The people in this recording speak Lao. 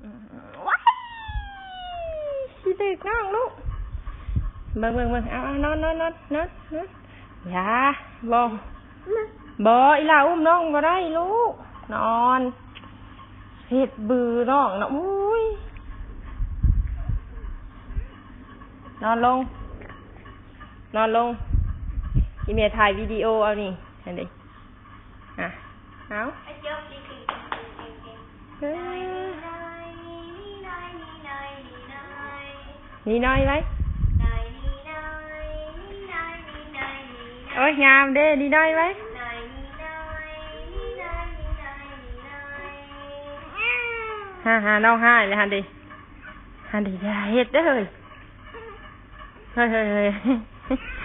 ອືມ ວ້າຍ ຊິຖືກນ້ອງລູກ ເບິ່ງ ເບິ່ງ ເບິ່ງ ເອົາ ເອົາ ນອນ ນອນ ນອນ ນອນ ນອນ ຢ່າ ບໍ່ ບໍ່ ອີ່ຫຼ້າອຸ້ມນ້ອງບໍ່ໄດ້ລູກ ນອນ ເຮັດບືນ້ອງນະ ອຸ້ຍ ນອນລົງ ນອນລົງ ອີ່ແມ່ຖ່າຍວິດີໂອເອົານີ້ ຫັ້ນເດ ອ່ະ ເອົາ ເອີ ນີ້ນ້ອຍໄວ້ ໂອ້ຍ ງາມເດ້ ນີ້ນ້ອຍໄວ້ ຫາ ຫາ ນ້ອງຮ້າຍແລ້ວຫັ້ນເດ ຫັ້ນເດ ຢ່າເຮັດເດີ ເຮີ້ຍ ເຮີ້ຍ ເຮີ້ຍ ເຮີ້ຍ.